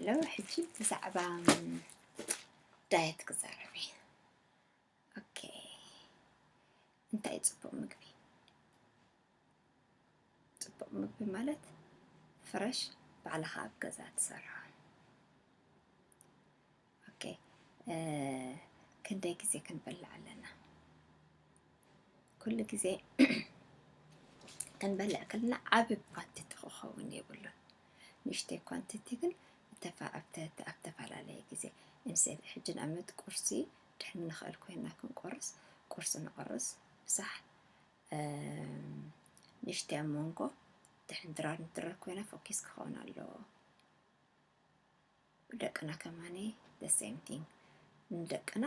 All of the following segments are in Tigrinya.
ሎ ሕጂ ብዛዕባ ዳየት ክዛረብ እየ። ኦኬ፣ እንታይ እዩ ጽቡቕ ምግቢ? ጽቡቕ ምግቢ ማለት ፍረሽ ባዕልኻ ኣብ ገዛ ትሰርሖ። ኦኬ፣ እ፣ ክንደይ ግዜ ክንበልዕ ኣለና? ኩሉ ግዜ ክንበልዕ ከለና ዓቢ ኳንቲቲ ክኸውን የብሉን። ንእሽተይ ኳንቲቲ ግን እተፋ-፣ ኣብ ተ-፣ ኣብ ተፈላለየ ግዜ እንሰ-፣ ሕጂ ንኣብነት ቁርሲ ድሕን ንኽእል ኮይና ክንቆርስ፣ ቁርሲ ንቆርስ ብሳሕ፣ እም፣ ንእሽተይ ኣብ መንጎ ድሕን ድራር ንድረር ኮይና ፎኪስ ክኸውን ኣለዎ። ደቅና ከማኒ the same thing። ንደቅና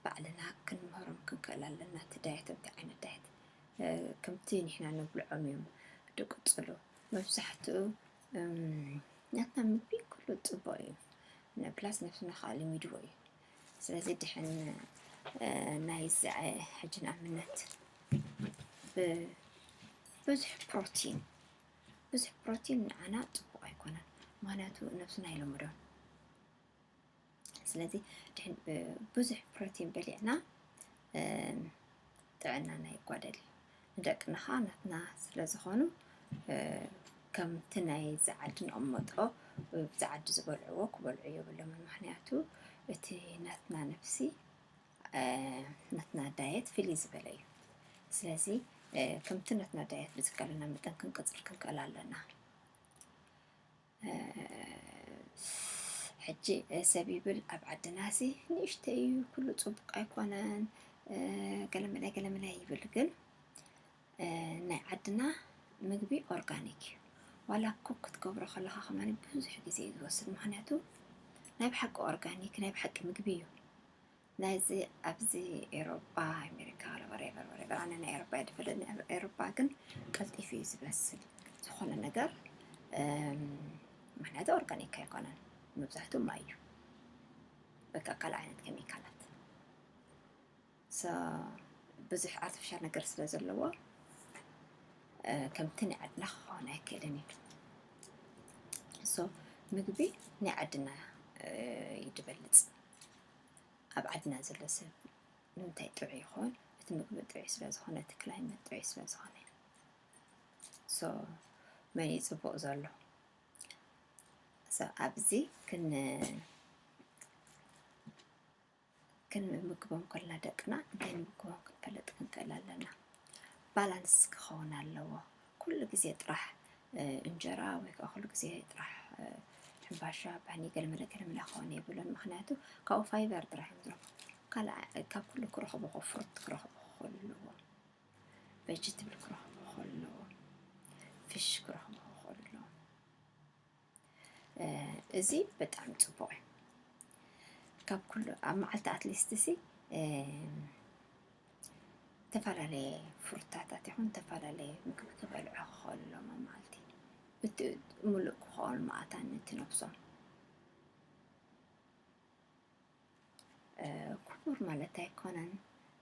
ባዕልና ክንምህሮም ክንክእል ኣለና። እቲ ዳየት፣ እንታይ ዓይነት ዳየት፣ እ፣ ከምቲ ንሕና ንብልዖም እዮም ድቅጽሉ። መብዛሕትኡ፣ እም፣ ናትና ምግቢ ኩሉ ጽቡቕ እዩ። ን-፣ ፕላስ ነብስና ከዓ ልሚድዎ እዩ። ስለዚ ድሕን፣ እ፣ ናይዚ፣ እ፣ ሕጂ ንኣብነት ብ-፣ ብዙሕ ፕሮቲን፣ ብዙሕ ፕሮቲን ንዓና ጽቡቕ ኣይኮነን። ምኽንያቱ ነብስና ኣይለመዶን። ስለዚ ድሕን፣ እ፣ ብዙሕ ፕሮቲን በሊዕና፣ እ፣ ጥዕናና ይጓደል እዩ። ንደቅና ኸዓ ናትና ስለ ዝኾኑ፣ እ፣ ከምቲ ናይዚ ዓዲ ንቕመጦ፣ ብዚ ዓዲ ዝበልዕዎ ክበልዑ የብሎምን። ምኽንያቱ እቲ ናትና ነብሲ፣ እ፣ ናትና ዳየት ፍልይ ዝበለ እዩ። ስለዚ፣ እ፣ ከምቲ ናትና ዳየት ብዝከለና መጠን ክንቅጽል ክንክእል ኣለና። እ፣ ሕጂ፣ እ፣ ሰብ ይብል ኣብ ዓድናሲ ንእሽተይ እዩ፣ ኩሉ ጽቡቕ ኣይኮነን፣ እ፣ ገለመለ ገለመለ ይብል። ግን፣ እ፣ ናይ ዓድና ምግቢ ኦርጋኒክ እዩ። ዋላ ኩክ ክትገብሮ ከለኻ ከማን ብዙሕ ግዜ እዩ ዝወስድ። ምኽንያቱ ናይ ብሓቂ ኦርጋኒክ ናይ ብሓቂ ምግቢ እዩ። ናይዚ ኣብዚ ኤሮጳ፣ ኣሜሪካ፣ ወሬቨር፣ ወሬቨር፣ ኣነ ናይ ኤሮጳ እየ ዝፈልጥ። ናይ ኤሮጳ ግን ቀልጢፉ እዩ ዝበስል ዝኾነ ነገር፣ እም፣ ምኽንያቱ ኦርጋኒክ ኣይኮነን፣ መብዛሕትኡ ማይ እዩ። በቃ ካልእ ዓይነት ኬሚካላት። So ብዙሕ ኣርቲፊሻል ነገር ስለ ዘለዎ፣ እ፣ ከምቲ ናይ ዓድና ክኸውን ኣይክእልን እዩ። So ምግቢ ናይ ዓድና፣ እ፣ እዩ ዝበልጽ። ኣብ ዓድና ዘሎ ሰብ ንምንታይ ጥዑይ ይኸውን? እቲ ምግቢ ጥዑይ ስለ ዝኾነ፣ እቲ ክላይመት ጥዑይ ስለ ዝኾነ። So መን እዩ ጽቡቕ ዘሎ? So ኣብዚ ክን-፣ ክንምግቦም ከለና ደቅና እንታይ ንምግቦም ክንፈልጥ ክንክእል ኣለና። ባላንስ ክኸውን ኣለዎ። ኩሉ ግዜ ጥራሕ፣ እ፣ እንጀራ ወይ ከዓ ኩሉ ግዜ ጥራሕ፣ እ፣ ሕምባሻ፣ ባኒ፣ ገለመለ ገለመለ ክኸውን የብሉን። ምኽንያቱ ካብኡ ፋይበር ጥራሕ እዮም ዝረኽቡ። ካልእ ካብ ኩሉ ክረኽቡ፣ ፍሩት ክረኽቡ ክኽእሉ ኣለዎም። ቬጅትብል ክረኽቡ ክኽእሉ ኣለዎም። ፊሽ ክረኽቡ ክኽእሉ ኣለዎም። እ፣ እዚ ብጣዕሚ ጽቡቕ እዩ። ካብ ኩሉ ኣብ መዓልቲ ኣትሊስት ሲ፣ እ፣ ዝተፈላለየ ፍሩታታት ይኹን ዝተፈላለየ ምግቢ ክበልዑ ክኽእሉ ኣለዎም ኣብ መዓልቲ። እቲ ምሉእ ክኸውን መኣታን ነቲ ነብሶም። እ፣ ክቡር ማለት ኣይኮነን።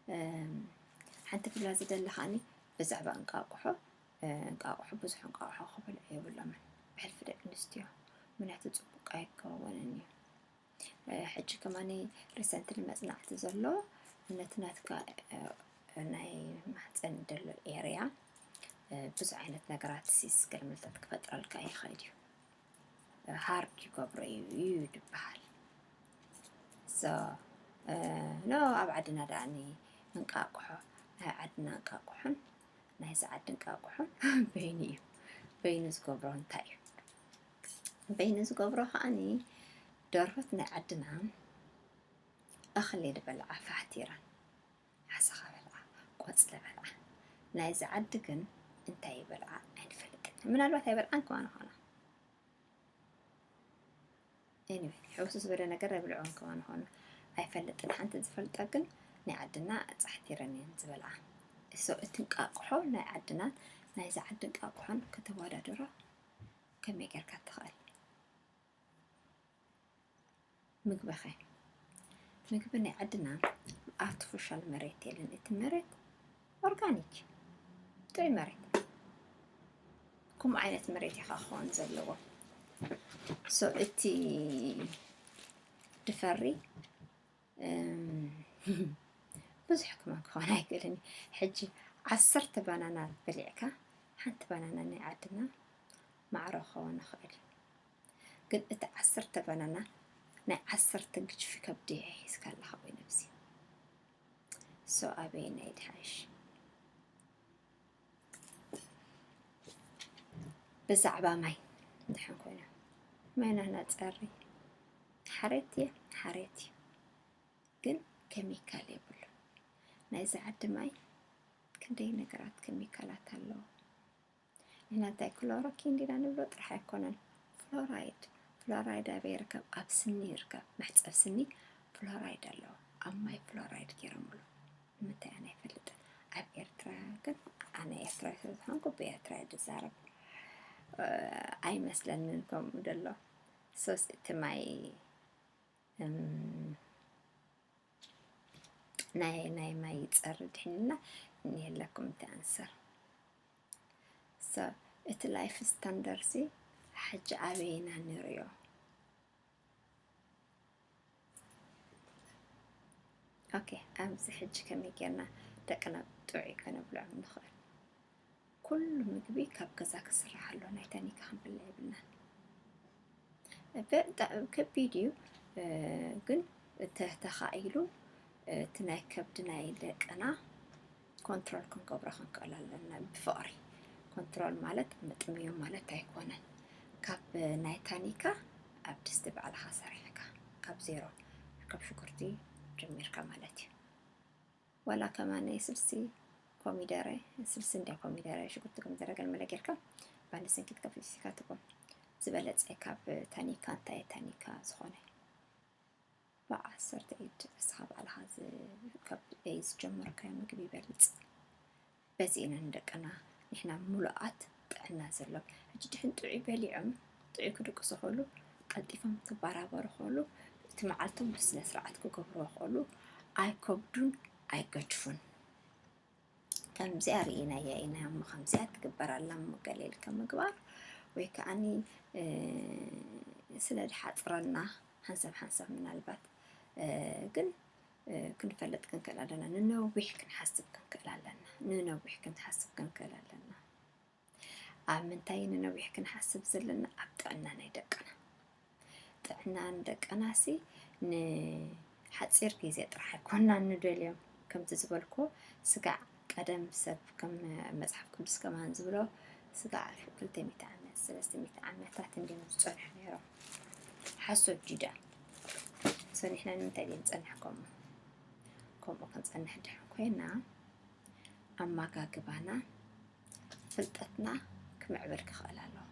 እም፣ ሓንቲ ክብላ ዝደሊ ከዓኒ ብዛዕባ እንቃቁሖ፣ እ፣ እንቃቁሖ ብዙሕ እንቃቁሖ ክበልዑ የብሎምን ብሕልፊ ደቂ ኣንስትዮ፣ ምኽንያቱ ጽቡቅ ኣይከውንን እዩ። እ፣ ሕጂ ከማኒ ሪሰንትሊ መጽናዕቲ ዘሎ ነቲ ናትካ፣ እ፣ ናይ ማህጸን ዘሎ ኤርያ፣ እ፣ ብዙሕ ዓይነት ነገራት ሲስ ገለመለታት ክፈጥረልካ ይኽእል እዩ። ሃርድ ይገብሮ እዩ፣ እዩ ዝበሃል። So፣ እ፣ ኖ ኣብ ዓድና ደኣኒ እንቃቁሖ፣ ናይ ዓድና እንቃቁሖን ናይዚ ዓዲ እንቃቁሖን በይኑ እዩ። በይኑ ዝገብሮ እንታይ እዩ? በይኑ ዝገብሮ ከዓኒ ደርሆት ናይ ዓድና እኽሊ ዝበልዓ ፋሕቲረን ሓሰኻ በልዓ፣ ቆጽሊ በልዓ። ናይዚ ዓዲ ግን እንታይ ይበልዓ ኣይንፈልጥን። ምናልባት ኣይበልዓን ከማን ይኾና። ኤኒወይ፣ ሕውስ ዝበለ ነገር ኣይብልዖን ከማን ይኾና። ኣይፈልጥን። ሓንቲ ዝፈልጣ ግን ናይ ዓድና ጻሕቲረን እየን ዝበልዓ። So፣ እቲ እንቃቁሖ ናይ ዓድናን ናይዚ ዓዲ እንቃቁሖን ከተወዳድሮ ከመይ ጌርካ ትኽእል? ምግብኸ? ምግቢ ናይ ዓድና ኣርቲፊሻል መሬት የለን። እቲ መሬት ኦርጋኒክ፣ ጥዑይ መሬት። ከምኡ ዓይነት መሬት ኢኻ ክኸውን ዘለዎ። So እቲ ድፈሪ ብዙሕ ክመን ክኾን ኣይክእልን። ሕጂ ዓሰርተ ባናና በሊዕካ ሓንቲ ባናና ናይ ዓድና ማዕሮ ክኸውን ይኽእል፣ ግን እቲ ዓሰርተ ባናና ናይ ዓሰርተ ግጅፊ ከብዲ ሒዝካ ኣለኻ ወይ ነብሲ። So ኣበየናይ ድሓይሽ? ብዛዕባ ማይ ድሓን ኮይና ማይና ነጸሪ ሓሬት እየ፣ ሓሬት እዩ፣ ግን ኬሚካል የብሉ። ናይዚ ዓዲ ማይ ክንደይ ነገራት ኬሚካላት ኣለዎ። ንሕና እንታይ ክሎሮኪን ዲና ንብሎ ጥራሕ ኣይኮነን፣ ፍሎራይድ። ፍሎራይድ ኣበይ ይርከብ? ኣብ ስኒ ይርከብ። መሕጸብ ስኒ ፍሎራይድ ኣለዎ። ኣብ ማይ ፍሎራይድ ገይሮምሉ። ንምንታይ ኣነ ኣይፈልጥን። ኣብ ኤርትራ ግን ኣነ ኤርትራዊ ስለ ዝኾንኩ ብኤርትራ እየ ዝዛረብ። ኣይመስለንን ከምኡ ደሎ። ሶስ እቲ ማይ ናይ ናይ ማይ ይጸሪ ድሕንና እኒሀለኩም እቲ ኣንሰር። So እቲ ላይፍ ስታንዳርድ ሲ ሕጂ ኣበይና ንሪኦ? ኦኬ፣ ኣብዚ ሕጂ ከመይ ጌርና ደቅና ጥዑይ ከነብልዖም ንኽእል? ኩሉ ምግቢ ካብ ገዛ ክስራሕ ኣሎ፣ ናይ ታኒካ ክንበልዕ የብልናን። ከቢድ እዩ፣ ግን ተተኻኢሉ እቲ ናይ ከብዲ ናይ ደቅና ኮንትሮል ክንገብሮ ክንክእል ኣለና። ብፍቕሪ ኮንትሮል ማለት ምጥምዮም ማለት ኣይኮነን። ካብ ናይ ታኒካ ኣብ ድስቲ ባዕልኻ ሰሪሕካ ካብ ዜሮ ካብ ሽጉርቲ ጀሚርካ ማለት እዩ። ዋላ ከማን ናይ ስልሲ ኮሚደረ፣ ስልሲ እንደ ኮሚደረ ሽጉርቲ ኮሚደረ ገለመለ ጌርካ ባንዲ ሰንኪትካ ፍስካ ትኮን ዝበለጸ ካብ ታኒካ እንታይ ታኒካ ዝኾነ ብዓሰርተ ኢድ እስኻ ባዕልኻ ዝ-፣ ካብ ዝጀመርካዮ ምግቢ ይበልጽ። በዚ ኢና ንደቅና ንሕና ሙሉኣት ጥዕና ዘሎ። ሕጂ ድሕን ጥዑይ በሊዖም ጥዑይ ክድቅሱ ከሉ ቀልጢፎም ክባራበሩ ከሉ እቲ መዓልቶም ብስነ ስርዓት ክገብርዎ ከሉ ኣይከብዱን ኣይገድፉን። ከምዚኣ ርኢናያ ኢና እሞ ከምዚኣ ትግበር ኣላ እሞ ገለ ኢልካ ምግባር ወይ ከዓኒ ስለ ድሓፅረና ሓንሳብ ሓንሳብ ምናልባት ግን ክንፈልጥ ክንክእል ኣለና። ንነዊሕ ክንሓስብ ክንክእል ኣለና። ንነዊሕ ክንሓስብ ክንክእል ኣለና። ኣብ ምንታይ ንነዊሕ ክንሓስብ ዘለና? ኣብ ጥዕና ናይ ደቅና። ጥዕና ንደቅናሲ ንሓፂር ግዜ ጥራሕ ኣይኮናን ንደልዮም። ከምቲ ዝበልኩ ስጋዕ ቀደም ሰብ ከም መፅሓፍ ቅዱስ ከማን ዝብሎ ስጋዕ ክልተ ሚእቲ ዓመት ሰለስተ ሚእቲ ዓመታት እንዲም ዝፀንሑ ነይሮም። ሓሶት ጅዳ ሰኒሕና ንምንታይ ድየ ንፀንሕ ከምኡ? ከምኡ ክንፀንሕ ድሕን ኮይና ኣመጋግባና ፍልጠትና ክምዕብል ክኽእል ኣለዎ።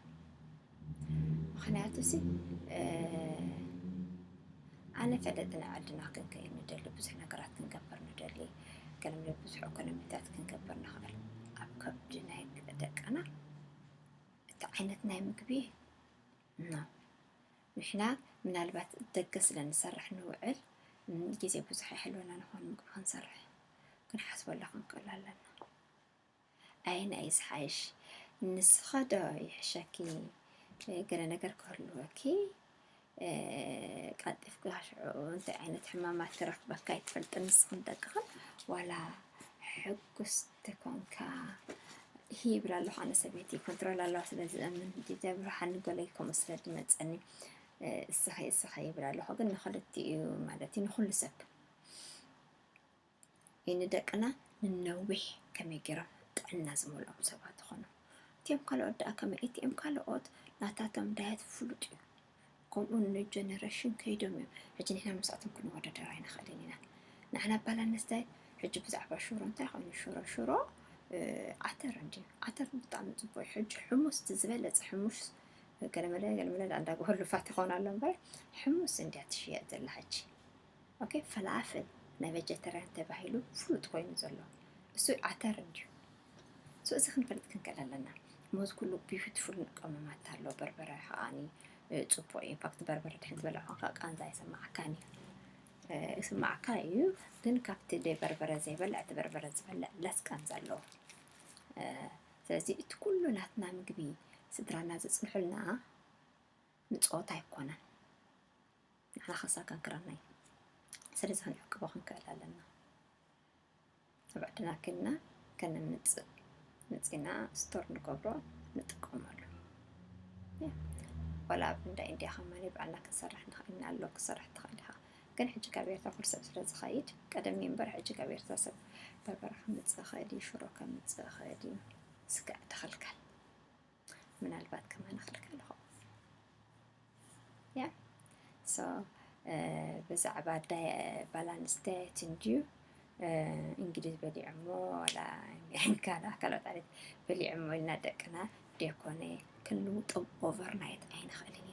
ምኽንያቱ ሲ ኣነ ፈለጥና ዓድና ክንከይድ ንደሊ፣ ብዙሕ ነገራት ክንገብር ንደሊ፣ ገለምለ ብዙሕ ኢኮኖሚታት ክንገብር ንኽእል። ኣብ ከብዲ ናይ ደቅና እቲ ዓይነት ናይ ምግቢ ኖ። ንሕና ምናልባት ደገ ስለ ንሰርሕ ንውዕል ግዜ ብዙሕ ይሕልወና ንኾን ምግቢ ክንሰርሕ ክንሓስበሉ ክንክእል ኣለና። ኣየናይ እዩ ዝሓይሽ? ንስኸ ዶ ይሕሸኪ? ገለ ነገር ክህልወኪ ቀልጢፍካ ሽዑ እንታይ ዓይነት ሕማማት ክረኽበካ ኣይትፈልጥን ንስኽን ደቅኽን ዋላ ሕጉስቲ ኮንካ ይብላ ኣለኹ ኣነ ሰበይቲ ኮንትሮል ኣለዋ ስለ ዝእምን ጀብርሃኒ ገለይ ከምኡ ስለ ዝመፀኒ እስኸ እስኸ ይብል ኣለኹ ግን ንክልቲኡ ማለት እዩ ንኩሉ ሰብ ንደቅና ንነዊሕ ከመይ ገይሮም ጥዕና ዝመልኦም ሰባት ይኾኑ። እቲኦም ካልኦት ደኣ ከመይ? እቲኦም ካልኦት ናታቶም ዳየት ፍሉጥ እዩ። ከምኡ ንጀነሬሽን ከይዶም እዮም። ሕጂ ንሕና ምስኣቶም ክንወዳደር ኣይንኽእልን ኢና። ንሕና ባላንስ ዳየት ሕጂ ብዛዕባ ሽሮ እንታይ ኮይኑ ሽሮ ሽሮ ዓተር እንዲ ዓተር ብጣዕሚ ፅቡቅ እዩ። ሕጂ ሕሙስ እቲ ዝበለፀ ሕሙስ ገለመለ ገለመለ እንዳገበሩ ልፋት ይኾን ኣሎ እምበር ሕሙስ እንዲያ ትሽየጥ ዘላ ሕጂ። ኦኬ፣ ፈላፍል ናይ ቬጀተርያን ተባሂሉ ፍሉጥ ኮይኑ ዘሎ እሱ ዓተር እንድዩ። So እዚ ክንፈልጥ ክንክእል ኣለና። ሞዝ ኩሉ ቢዩቲፉል ቀመማት ኣሎ። በርበረ ከዓኒ ጽቡቕ እዩ። ኢንፋክት በርበረ ድሕን ዝበልዕ ኮንካ ቃንዛ ይስማዓካን እዩ። ይስማዓካ እዩ፣ ግን ካብቲ ደይ በርበረ ዘይበልዕ እቲ በርበረ ዝበልዕ ለስ ቃንዛ ኣለዎ። ስለዚ እቲ ኩሉ ናትና ምግቢ ስድራና ዘጽንሑልና ምጽኦት ኣይኮነን። ንሕና ከሳጋግረና እዩ። ስለዚ ክንዕቅቦ ክንክእል ኣለና። ኣብ ዕድና ክልና ከነምጽእ መጺና ስቶር ንገብሮ ንጥቀመሉ። ወላ ኣብ እንዳ ኢንድያ ከማን ባዕልና ክንሰርሕ ንኽእል ኢና ኣሎ ክትሰርሕ ትኽእል ኢኻ። ግን ሕጂ ካብ ኤርትራ ኩሉ ሰብ ስለ ዝኸይድ ቀደም እምበር ሕጂ ካብ ኤርትራ ሰብ በርበረ ከምጽእ ይኽእል እዩ፣ ሽሮ ከምጽእ ይኽእል እዩ። ስጋዕ ተኸልከል ምናልባት ከማን ክልከል ይኸውን። ያ so ብዛዕባ balance diet እንድዩ እንግሊዝ በሊዖሞ ዋላ ኣሜሪካ ካልኦት ዓሌት በሊዖሞ ኢልና ደቅና ደይኮነ ክንልውጦም overnight ኣይንኽእልን።